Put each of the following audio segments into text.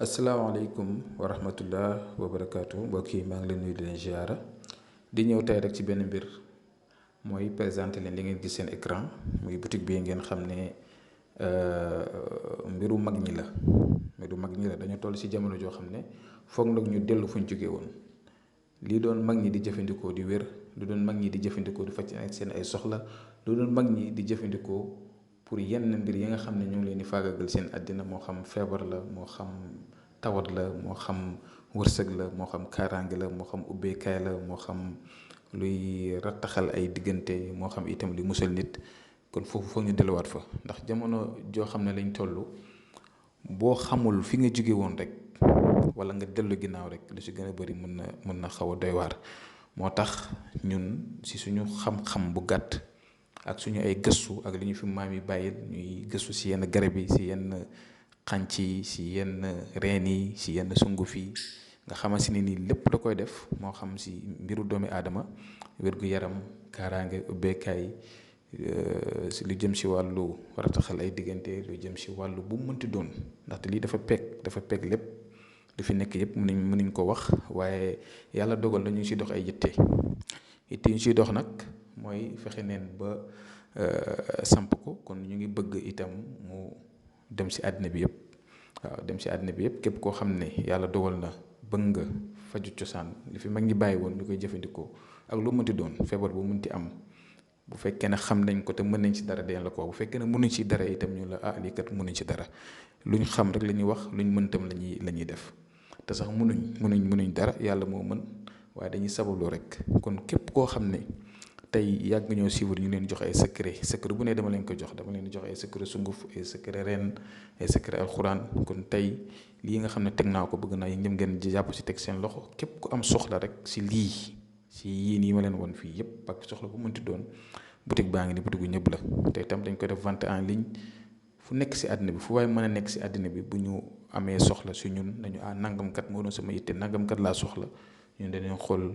asalaamaaleykum wa rahmatullah wa barakaatu mbokk yi maa ngi leen nuyu di leen ziara di ñëw tey rek ci benn mbir mooy présenté leen li ngeen gis seen écran muy boutique bi ngeen xam ne mbiru mag ñi la dañu toll ci jamono joo xam ne foog nag ñu dellu fuñ jóge woon lii doon mag ñi di jëfandikoo di wér lu doon mag ñi di jëfandikoo di faj seen ay soxla lu doon mag ñi di jëfandikoo pour yenn mbir yi nga xam ne ñu ngi leen di faagagal seen àddina moo xam feebar la moo xam tawat la moo xam wërsëg la moo xam kaaraange la moo xam ubbeekaay la moo xam luy rattaxal ay diggante moo xam itam li musal nit kon foofu foog ñu delluwaat fa ndax jamono joo xam ne lañ toll boo xamul fi nga jóge woon rek wala nga dellu ginnaaw rek lu ci gën a bari mën na xaw a doy waar moo tax ñun ci suñu xam-xam bu gàtt ak suñu ay gëstu ak li ñu fi maam yi bàyyil ñuy gëstu ci yenn garab yi ci yenn xànc yi ci yenn reen yi ci yenn sunguf yi nga xamante ne ni lépp da koy def moo xam ci mbiru doomi aadama wér-gu-yaram kaaraange ubbeekaay ci lu jëm ci wàllu rataxal ay diggante lu jëm ci wàllu bu mu mënti doon ndaxte lii dafa peeg lépp lu fi nekk yëpp mënuñ ko wax waaye yàlla dogal na ñu ngi ciy dox ay yitte yu ñu ciy dox nag mooy fexe neen ba samp ko kon ñu ngi bëgg itam mu dem ci àddina bi yëpp waaw dem ci àddina bi yëpp képp koo xam ne yàlla dogal na bëgg nga faju cosaan li fi mag ñi bàyyi woon ñu koy jëfandikoo ak lu mënti doon feebar bu mënti am bu fekkee ne xam nañ ko te mën nañ ci dara deen la ko bu fekkee ne mënuñ ci dara itam ñu la lii kat mënuñ ci dara luñ xam rek la ñuy wax luñ mën tam la ñuy def te sax mënuñ dara yàlla moo mën waaye dañuy sabablu rek kon képp koo xam ne tey yàgg ñoo suivre ñu leen jox ay secret bu ne dama leen ko jox dama leen jox ay secret sunguf ay secret ren ay secret alxuraan kon tey lii nga xam ne teg naa ko bëgg naa ñëm ngeen jàpp ci teg seen loxo képp ku am soxla rek ci lii ci yii nii ma leen won fii yëpp ak soxla bu mënti doon boutique baa ngi ni boutique bu ñëpp la te itam dañ koy def vente en ligne fu nekk ci àddina bi fu waaye mën a nekk ci àddina bi bu ñu amee soxla ci ñun nañu nangamkat moo doon sama yitte nangamkat laa soxla ñun dañuy xool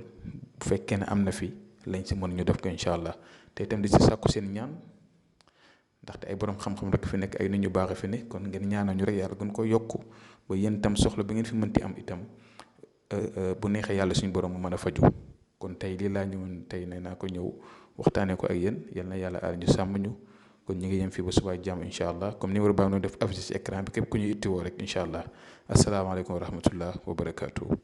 bu fekkee ne am na fi lañ ci mën ñu def ko incha allah te itam di ci sàkku seen ñaan ndaxte ay borom xam-xam rek fi nekk ay nit ñu baax fi ne kon ngeen ñaanal ñu rek yàlla gën ko yokku ba yéen tam soxla bi ngeen fi mënti am itam bu neexee yàlla suñu borom mu mën a faju kon tey lii laa ñëwoon tey nee naa ko ñëw waxtaanee ko ak yéen yal na yàlla aar ñu sàmm ñu kon ñu ngi yem fii ba suba jàmm incha allah comme numéro baa ngi doon def affiché ci écran bi képp ku ñu ittiwoo rek incha allah asalaamaaleykum wa rahmatullah wa barakaatu.